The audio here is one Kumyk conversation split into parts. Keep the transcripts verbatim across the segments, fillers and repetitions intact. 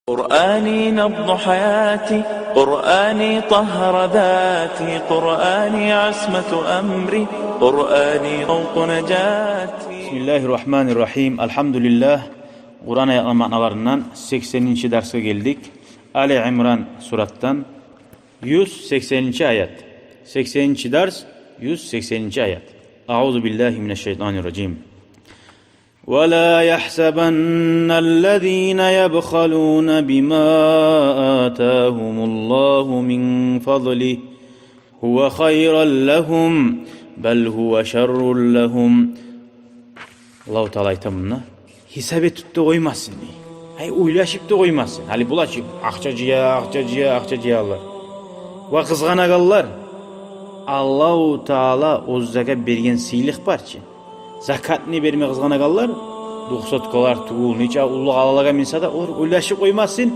قرآني نبض حياتي، قرآني طهر ذاتي، قرآني عصمة أمري، قرآني طوق نجاتي. بسم الله الرحمن الرحيم. الحمد لله. Къуран аятланы маъналарындан сексенинчи дарсгъа гелдик. Али Имран суратдан юз сексенинчи аят. Сексенинчи дарс, юз сексенинчи аят. أعوذ بالله من الشيطان الرجيم. ولا يحسبن الذين يبخلون بما آتاهم الله من فضله هو خيرا لهم بل هو شر لهم. Аллагьу Таала айта мунда: гьисап этип де къоймасын, дей. Гьай, ойлашып да къоймасын. Гьали булар чы акъча жыя, акъча жыя, акъча жыялар. Ва къызгъанагъанлар, Аллагьу Таала оьзлеге берген сыйлыкъ бар чы, закатны берме къызгъанагъанлар, двухсоткалар тюгюл, нече уллу къалалагъа минсе де, олар ойлашып къоймасын,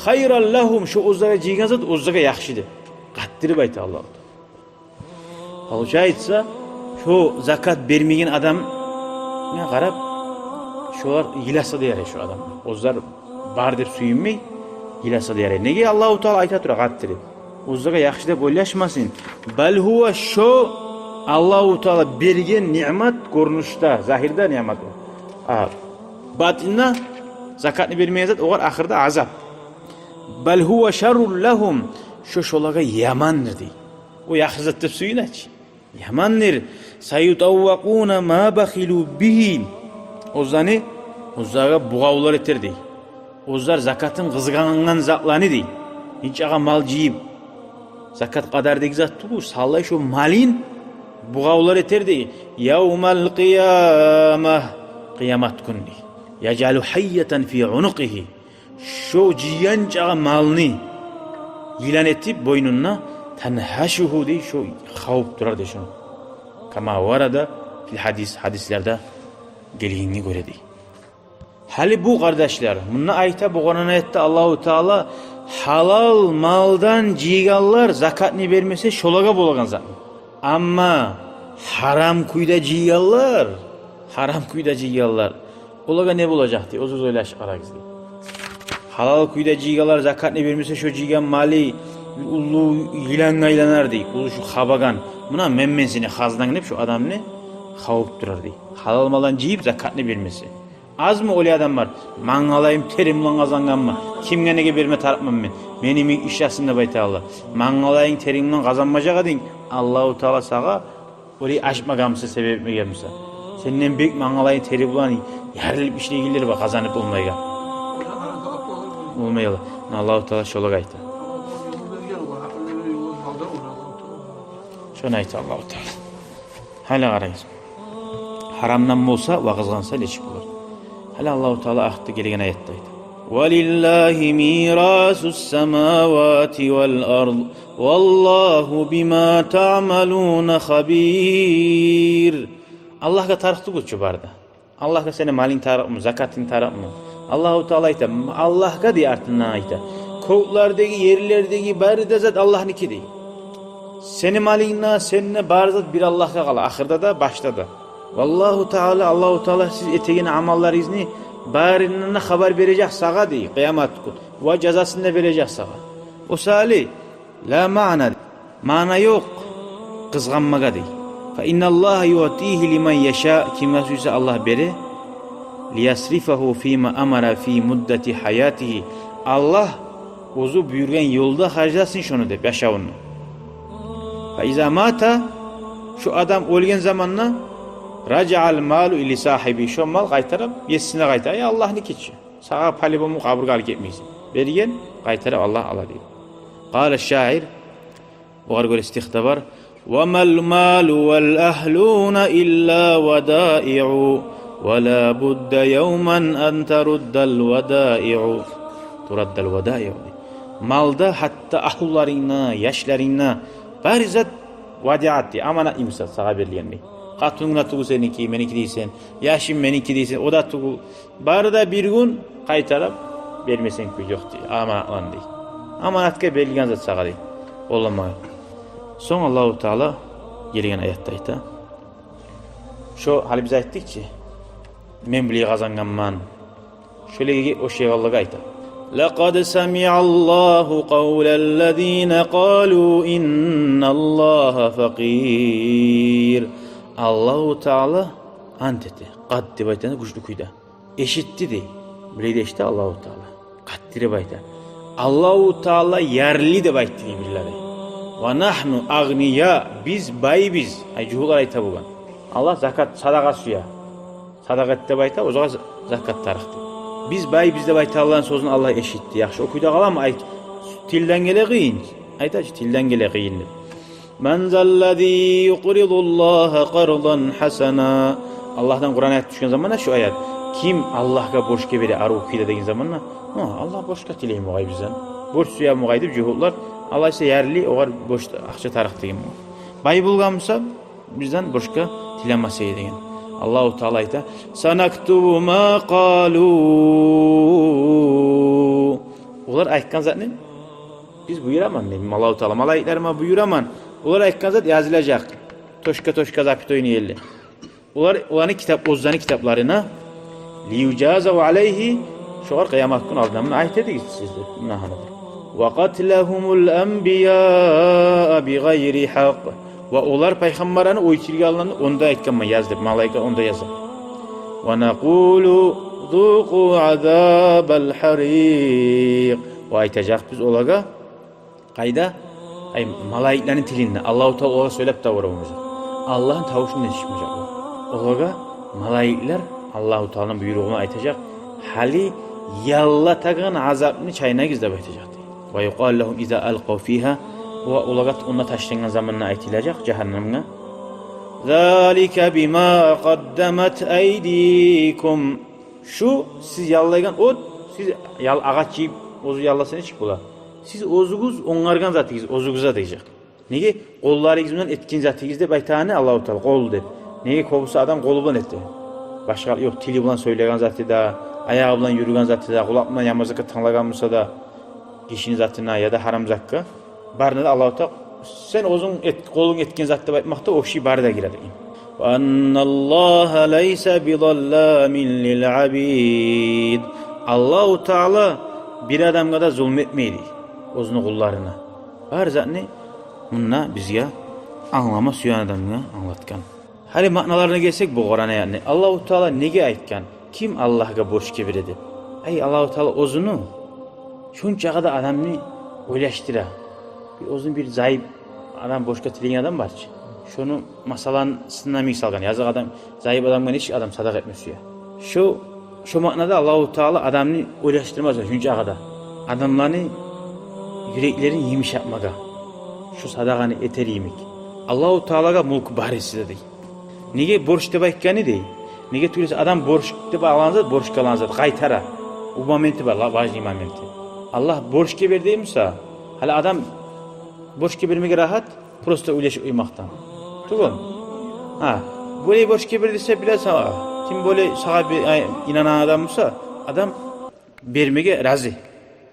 хайран лагьум, шо оьзлеге жыйгъан зат оьзлеге яхшы деп. Къаттырып айта Аллагьу Таала. Получается, шо закат бермеген адамгъа къарап, шолар йыласа да ярай, шо адам. Оьзлер бар деп сююнмей, йыласа да ярай. Неге? Аллагьу Таала айта тура къаттырып. Оьзлеге яхшы деп ойлашмасын. Бал гьува, шо Аллагьу Таала берген ниъмат гёрюнюшде, загьирде ниъмат о. А батинде закатны бермеген зат огъар ахырда азап. Бал гьува шаррун лагьум, шо шолагъа ямандыр, дей. О яхшы зат деп сююне чи. Ямандыр. Саютаввакъуна ма бахилу бигьи. Оьзлени, оьзлеге бугъавлар этер, дей. Оьзлер закатын къызгъангъан затланы, дей. Нечакъы мал жыйып, закат къадар деги зат тюгюл, савлай шо малын бугъавлар этер, дей. Явмал къияма, къыямат гюн, дей. Яжъалу гьайятан фи унукъигьи. Шо жыйгъан чакъы малны йылан этип бойнунда, тангьашугьу, дей, шо хавуп турар, дей, шону. Кама варада фил гьадис, гьадислерде гелгенге гёре, дей. Гьали бу, къардашлар, мунда айта, бу Къуран аятда Аллагьу Таала гьалал малдан жыйгъанлар закатны бермесе, шолагъа болагъан затны. Амма гьарам кюйде жыйгъанлар, гьарам кюйде жыйгъанлар, олагъа не болажакъ, дей, оьзюгюз ойлашып къарагъыз, дей. Гьалал кюйде жыйгъанлар закатны бермесе, шо жыйгъан малы уллу йылангъа айланар, дей. Уллу шо хабагъан. Муна мен, мен сени хазнанг деп, шо адамны хавуп турар, дей. Гьалал малдан жыйып закатны бермесе. Азмы олай адамлар: «Мангалайым терим булан къазангъанман, кимге, неге берме тарыкъман мен? Мени йимик ишлесин», — деп айта олар. Мангалайынг теринг булан къазанмажакъ эдинг, Аллагьу Таала сагъа олай ачмагъан буса, себеп этмеген буса. Сенден бек мангалайы тери булан ярылып ишлейгенлер бар, къазанып болмайгъан. Болмай олар. Аллагьу Таала шолагъа айта. Шону айта Аллагьу Таала. Гьали къарайыкъ. Гьарамдан болса ва къызгъанса, нечик болар? Гьали Аллагьу Таала ахырда гелген аятда айта: «Ва лиллагьи мирасус самавати вал ард, валлагьу бима таъмалуна хабир». Аллагьгъа тарыкъ тюгюл чю бары да. Аллагьгъа сени малынг тарыкъмы, закатынг тарыкъмы? Аллагьу Таала айта, Аллагьгъа, дей, артындан айта. Кёклердеги, ерлердеги бары да зат Аллагьныки, дей. Сени малынг да, сени де, бары зат бир Аллагьгъа къала, ахырда да, башда да. Валлагьу Таала, Аллагьу Таала сиз этеген амалларыгъызны барындан да хабар бережек сагъа, дей, къыямат гюн. Ва жазасын да бережек сагъа. О саялы, ла маъна, маъна ёкъ къызгъанмагъа, дей. Фа инналлагьа юътигьи лиман яша, кимге сюйсе Аллагь бере. Лиясрифагьу фима амара фи муддати гьаятигьи. Аллагь оьзю буюргъан ёлда харжласын шону деп, яшавунда. Фа иза мата, шо адам оьлген заманда, ражаъал малу ила сагьибигьи, шо мал къайтарып есине къайта. Ай, Аллагьныки чи. Сагъа по-любому къабургъа алып гетмейсен. Берген, къайтарып Аллагь ала, дей. Къала шаир, огъар гёре стихде бар: «Ва мал малу вал агьлуна илла вадаиъу, ва ла будда явман ан таруддал вадаиъу». Тураддал вадаиъу. Мал да, гьатта агьлюлеринг де, яшларынг да, бары зат вадиат, дей, аманат йимик зат сагъа берилген, дей. Къатынынг да тюгюл сеники, меники дейсен, яшым меники дейсен, о да тюгюл. Бары да бир гюн къайтарып бермесенг кюй ёкъ, дей, аманатланы, дей. Аманатгъа берилген зат сагъа, дей. Къолланмагъа. Сонг Аллагьу Таала гелген аятда айта. Шо гьали биз айтдыкъ чы, мен булай къазангъанман. Шолайгъа ошайгъанлагъа айта. لقد سمع الله قول الذين قالوا إن الله فقير. Аллагьу Таала ант эте. Къад деп айтагъан гючлю кюйде. Эшитди дей. Биле де эшитди Аллагьу Таала. Къаттырып айта. Аллагьу Таала ярлы деп айтды дей бирлери. ونحن أغنياء, биз байбыз. Ай, жугьутлар айта болгъан. Аллагь закат, садагъа сюе. Садагъа эт деп айта, оьзюне закат тарыкъ дей. Биз байбыз деп айтагъанланы сёзюн Аллагь эшитди. Яхшы, о кюйде къаламы? Айт, тилден геле къыйын. Айта чы, тилден геле къыйын деп. من ذا الذي يقرض الله قرضا حسنا. Аллагьдан Къуран аят тюшген заманда шу аят. Ким Аллагьгъа борчгъа бере арив кюйде деген заманда, гьа, Аллагь борчгъа тилейми огъай бизден? Борч сюеми огъай деп жугьутлар, Аллагь эсе ярлы, огъар борч акъча тарыкъ деген. Бай болгъан буса, бизден борчгъа тилемес эди деген. Аллагьу Таала айта: سنكتب ما قالوا. Олар айтгъан затны биз буюраман, мен, Аллагьу Таала, малайиклериме буюраман. Олар айтгъан зат язылажакъ. Точка, точка, запятойну ерли. Олар, оланы китап, оьзлени китапларына. ليجازوا عليه. Шогъар къыямат гюн алдына муну айта эдигиз сиз деп, муна гьана. وقتلهم الأنبياء بغير حق. Ва олар пайхаммарланы оьлтюргенлени онда айтгъанман, яз деп, малайиклер онда яза. ونقول ذوقوا عذاب الحريق. Ва айтажакъбыз олагъа, къайда? Ай, малайиклени тилинде. Аллагьу Таала олагъа сёйлеп де бола болмажакъ. Аллагьны тавушундан эшитмежек о. Олагъа малайиклер Аллагьу Тааланы буйругъу булан айтажакъ: гьали яллатагъан азапны чайнагъыз деп айтажакъ дей. ويقال لهم إذا ألقوا فيها. Ва олагъа онда ташлангъан заманда айтылажакъ, жагьаннемге: ذلك بما قدمت أيديكم. Шу сиз яллайгъан от, сиз ял-, агъач жыйып, оьзю ялласа нечик бола? Сиз оьзюгюз онгаргъан затыгъыз, оьзюгюзге дейжек. Неге? Къолларыгъыз булан этген затыгъыз деп айтагъаны Аллагьу Таала, къол деп. Неге, кёбюсю адам къолу булан эте. Башгъа ёкъ, тили булан сёйлеген заты да, аягъы булан юрюген заты да, къулакъ булан яман затгъа тынглагъан буса да, гишини затына яда гьарам затгъа. Барына да Аллагьу Таала, сен оьзюнг эт-, къолунг этген зат деп айтмакъда общий бары да гире деген. وأن الله ليس بظلام للعبيد. Аллагьу Таала бир адамгъа да зулму этмейди оьзюню къулларына. Бар затны мунда бизге англама сюеген адамгъа англатгъан. Гьали маъналарына гелсек, бу Къуран аятны Аллагьу Таала неге айтгъан? Ким Аллагьгъа борчгъа бере деп? Ай, Аллагьу Таала оьзюню шунчакъы да адамны ойлашдыра. Бир оьзюн бир зайып адам, борчгъа тилейген адам бар чы. Шону масаланы сынына мисал алгъан. Языкъ адам, зайып адамгъа нечик адам садагъа этме сюе. Шо, шо маънада Аллагьу Таала адамны ойлашдырмаса шунчакъы да адамланы юреклерин йымышатмагъа, шо садагъаны этер йимик. Аллагьу Таалагъа мулк барысы да дей. Неге борч деп айтгъаны дей? Неге тюгюл эсе адам борч деп алагъан зат, борчгъа алагъан зат къайтара. О моменти бар, ла-, важный моменти. Аллагь борчгъа бер дей буса, гьали адам борчгъа бермеге рагьат, просто уьлешип къоймакъдан. Тюгюлмю? Гьа, бёлей борчгъа бер десе, билесен, а, ким бёлей сагъа бе-, ай, инанагъан адам буса, адам бермеге рази.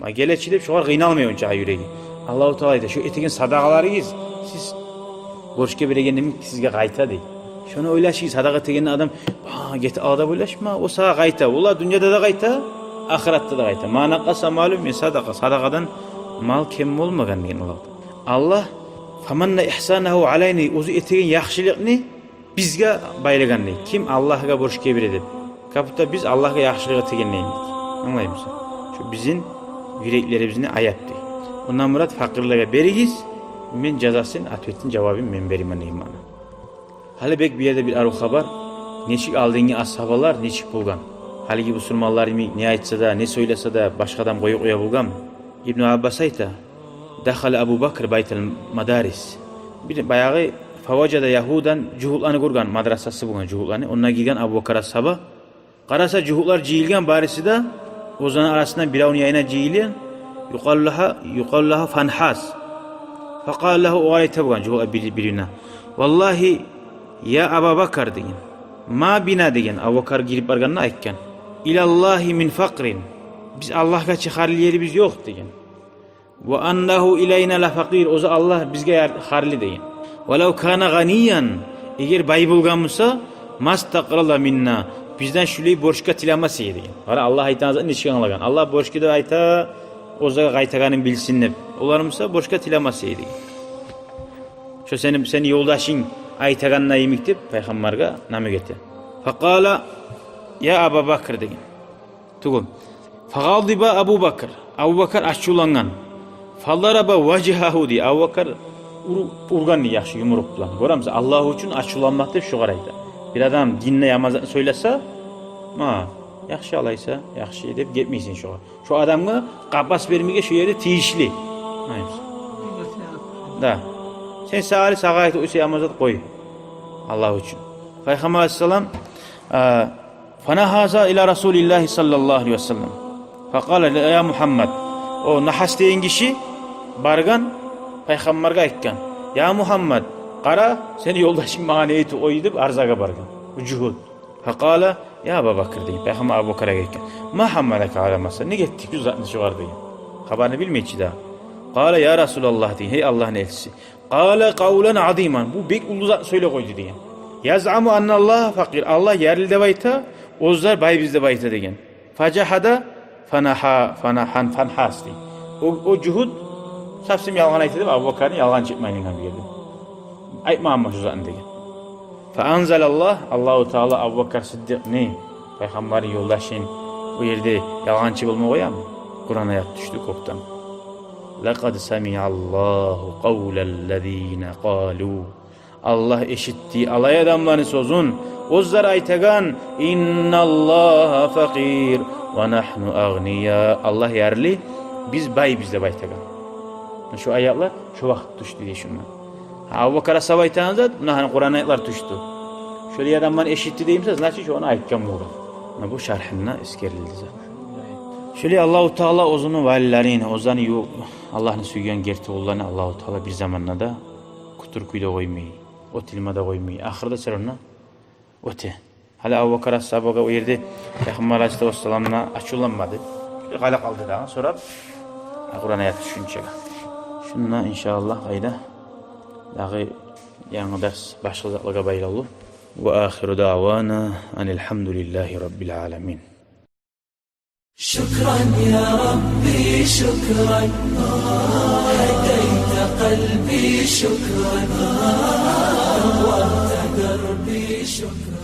Ма геле чи деп шогъар къыйналмай онча юреги. Аллагьу Таала айта: шо этеген садагъаларыгъыз сиз борчгъа берегенде йимик сизге къайта дей. Шону ойлашыгъыз, садагъа этегенде адам, а, гетип ала деп ойлашма, о сагъа къайта. Олай дюньяда да къайта, ахыратда да къайта. ما نقص مال من صدقة. Садагъадан мал кем болмагъан деген Аллагь. Аллагь, فمن إحسانه علينا, оьзю этеген яхшылыкъны бизге байлагъан дей. Ким Аллагьгъа борчгъа бере деп. Как будто биз Аллагьгъа яхшылыкъ этеген йимик. Англаймысан? Шо бизин юреклерибизни аяп дей. Ондан мурат: факъырларгъа беригиз, мен жазасын, ответин, жавабын мен беремен деген маъна. Гьали бек бу ерде бир арив хабар. Нечик алдынгъы асгьабалар, нечик болгъан? Гьалиги бусурманлар йимик не айтса да, не сёйлесе де, башгъа адам къоюп къоя болгъанмы? Ибну Аббас айта: دخل أبو بكر بيت المدارس. Бир баягъы فوجد يهودا, жугьутланы гёрген, мадрасасы болгъан жугьутланы. Онда гирген Абубакар асгьаба. Къараса, жугьутлар жыйылгъан барысы да, оьзлени арасындан биревню янына жыйылгъан. يقال لها، يقال لها فنحاس. فقال له, огъар айта болгъан жугьутлар бир-, бирине: والله يا أبا بكر, деген. ما بنا, деген. Абубакар гирип баргъанда айтгъан: إلى الله من فقر. Биз Аллагьгъа чы харлы ерибиз ёкъ, деген. وأنه إلينا لفقير. Оьзю Аллагь бизге яр-, харлы, деген. ولو كان غنيا, эгер бай болгъан буса, ما استقرض منا, бизден шулай борчгъа тилемес эди», — деген. Къара, Аллагь айтагъан затны нечик англагъан. Аллагь борчгъа деп айта, оьзлеге къайтагъанын билсин деп. Олар буса борчгъа тилемес эди, деген. Шо сени, сени ёлдашынг айтагъанда йимик деп пайхаммаргъа намек эте. «Факъала я Аба Бакр», — деген. Тюгюл. «Фагъадиба Абу Бакр». Абу Бакр ачувлангъан. «Фадараба важгьагьу», — дей. Абу Бакр ур-, ургъан дей яхшы юмрукъ булан. Гёремисиз, Аллагь учун ачувланмакъ деп шогъар айта. Бир адам динде яман затны сёйлесе, ма, яхшы алайса, яхшы деп гетмейсен шогъар. Шо адамгъа къапас бермеге шо ерде тийишли. Англамайсыз? Да. Сен сагъа, сагъа айтып къойса яман зат, къой. Аллагь учун. Пайхаммар алайгьиссалам, а, «Фанагьаза ила Расулиллагьи саллаллагьу алайгьи ва саллам. Факъала я Мугьаммад». О Нагьас деген гиши баргъан, пайхаммаргъа айтгъан: «Я Мугьаммад, къара, сени ёлдашынг магъа не этип къойду», — деп арзагъа баргъан. Бу жугьут. «Факъала я Аба Бакр», — деген. Пайхаммар Абу Бакргъа айтгъан: «Ма гьаммалака ала ма санаъта? Неге этдинг шу затны шогъар?» — деген. Хабарны билмей чи дагъы. «Къала я Расулаллагь», — деген. «Гьей Аллагьны элчиси». «Къала къавлан азиман». Бу бек уллу зат сёйлеп къойду, деген. «Язъаму анналлагьа факъир». Аллагь ярлы деп айта, оьзлер байбыз деп айта, деген. «Фажагьада фанагьа, фанагьан, фанагьас», — деген. О, о жугьут совсем ялгъан айта деп, Абу Бакрны ялгъанчы этмеге айлангъан бу ерде. «Айтмагъанман шу затны», — деген. «Фаанзалаллагь», Аллагьу Таала Абу Бакр Сиддикъны, пайхаммарны ёлдашын, бу ерде ялгъанчы болма къоямы? Къуран аят тюшдю кёкден. «Лакъад самиаллагьу къавлаллазина къалу». Аллагь эшитди алай адамланы сёзюн, оьзлер айтагъан: «Инналлагьа факъир ва нагьну агъния». Аллагь ярлы, биз байбыз деп айтагъан. Шу аятлар шо вакъти тюшдю дей шунда. Гьа, Абу Бакр асгьаба айтагъан зат, муна гьана Къуран аятлар тюшдю. Шолай адамланы эшитди деймисе, значит, шону айтгъан болгъан. Муна бу шаргьында эсгерилди зат. Шолай Аллагьу Таала оьзюню валилерин, оьзлени ю-, Аллагьны сюйген герти къулларын Аллагьу Таала бир заманда да кютюр кюйде къоймай, оьтюлме де къоймай. Ахырда сорав оьте. Гьали Абу Бакр асгьабагъа о ерде Пайхаммар алайгьиссалату вассаламгъа ачувланмады. Къала къалды дагъы, сорап, Къуран аят тюшгюнчеге. Шунда, иншааллагь, къайда дагъы янгы дарс башгъа затлагъа байлавлу. Ва ахиру даъвана анил гьамдулиллагьи раббил аламин. شكرا يا ربي، شكرا. هديت قلبي، شكرا. نورت دربي، شكرا.